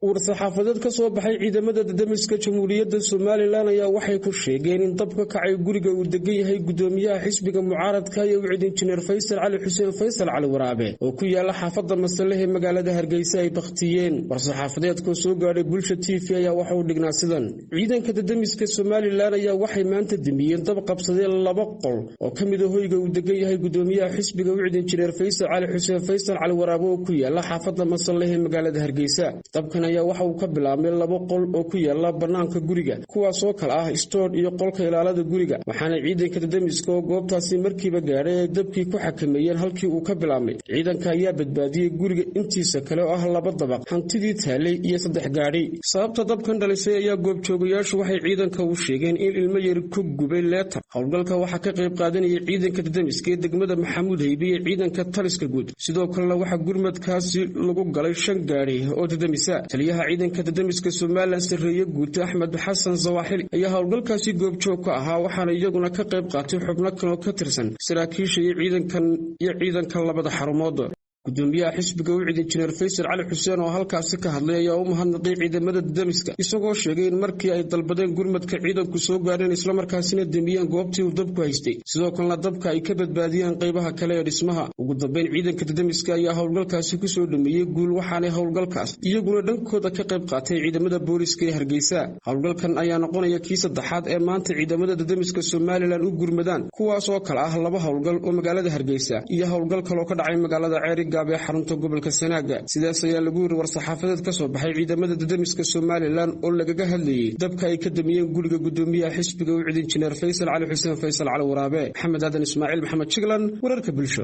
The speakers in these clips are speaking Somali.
War-saxaafadeed ka soo baxay ciidamada dadamiska Jamhuuriyadda Somalilan ayaa waxay ku sheegeen in dab ka kacay guriga uu degan yahay gudoomiyaha xisbiga mucaaradka iyo wicid, Injineer Faysal Cali Xuseen, Faysal Cali Waraabe, oo ku yaala xaafadda Masaleh ee magaalada Hargeysa ay bakhtiyeen. War-saxaafadeedkoo soo gaadhay Bulsha TV ayaa waxa uu dhignaa sidan: Ciidanka dadamiska Somalilan ayaa waxay maanta demiyeen dab qabsadeen laba qol oo ka mid a hoyga uu degan yahay gudoomiyaha xisbiga wicid, Injineer Faysal Cali Xuseen, Faysal Cali Waraabe, oo ku yaala xaafadda Masaleh ee magaalada Hargeysa. Dabkan ayaa waxa uu ka bilaabmay laba qol oo ku yaala bannaanka guriga, kuwaasoo kale ah istoodh iyo qolka ilaalada guriga, waxaana ciidanka dadamiska oo goobtaasi markiiba gaadhay ay dabkii ku xakameeyeen halkii uu ka bilaabmay. Ciidanka ayaa badbaadiyey guriga intiisa kale oo ah laba dabaq, hantidii taalay iyo saddex gaadhi. Sababta dabkan dhalisay ayaa goobjoogayaashu waxay ciidanka u sheegeen in ilmo yar ku gubay leetar. Howlgalka waxaa ka qayb qaadanayay ciidanka dadamiska ee degmada Maxamuud Haybe iyo ciidanka taliska guud. Sidoo kalena waxaa gurmadkaasi lagu galay shan gaadhi oo dadamisa. Taliyaha ciidanka dadamiska Somalilan, sarreeye guuta Axmed Xasan Zawaaxili, ayaa howlgalkaasi goobjoog ka ahaa, waxaana iyaguna ka qayb qaatay xubno kaloo ka tirsan saraakiisha iyo ciidankan iyo ciidanka labada xarumood. Gudoomiyaha xisbiga wicid, Injineer Faysal Cali Xuseen, oo halkaasi ka hadlay ayaa u mahadnaqay ciidamada dadamiska, isagoo sheegay in markii ay dalbadeen gurmadka ciidanku soo gaadheen, islamarkaasina demiyeen goobtii uu dabku haystay, sidoo kalena dabka ay ka badbaadiyeen qaybaha kale ee dhismaha. Ugu dambeyn, ciidanka dadamiska ayaa howlgalkaasi kusoo dhameeyey guul, waxaanay howlgalkaas iyaguna dhankooda ka qayb qaatay ciidamada booliska ee Hargeysa. Howlgalkan ayaa noqonaya kii saddexaad ee maanta ciidamada dadamiska Somalilan u gurmadaan, kuwaas oo kale ah laba howlgal oo magaalada Hargeysa iyo howlgal kaloo ka dhacay magaalada Ceeriga ee xarunta gobolka Sanaaga. Sidaas ayaa lagu yiri war-saxaafadeed ka soo baxay ciidamada dadamiska Somalilan oo lagaga hadlayey dabka ay ka damiyeen guriga gudoomiyaha xisbiga wicid, Injineer Faysal Cali Xuseen, Faysal Cali Waraabe. Maxamed Aadan Ismaaciil, Maxamed Jiglan, wararka Bulsho.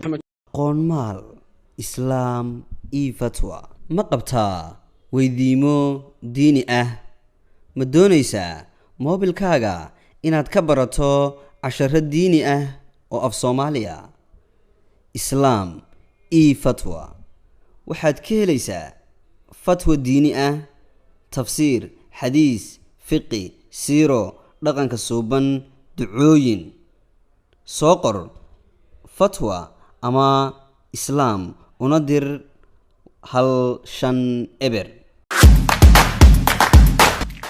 Qoonmaal Islaam io fatwa ma qabtaa weydiimo diini ah? Ma doonaysaa moobilkaaga inaad ka barato casharo diini ah oo af Soomaaliya? Islaam io fatwa waxaad ka helaysaa fatwa diini ah, tafsiir, xadiis, fiqi, siiro, dhaqanka suuban, ducooyin. Soo qor fatwa ama Islaam una dir 150.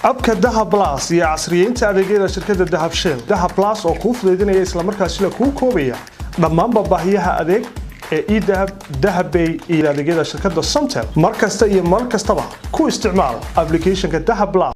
Abka Dahab Plus iyo casriyeynta adeegyada shirkadda Dahab Shell. Dahab Plus oo kuu fudaydinaya islamarkaasina kuu koobaya dhammaanba baahiyaha adeeg ee eDahab, Dahabbay iyo adeegyada shirkadda Somtel, mar kasta iyo mar kastaba ku isticmaal applicationka Dahab Plus.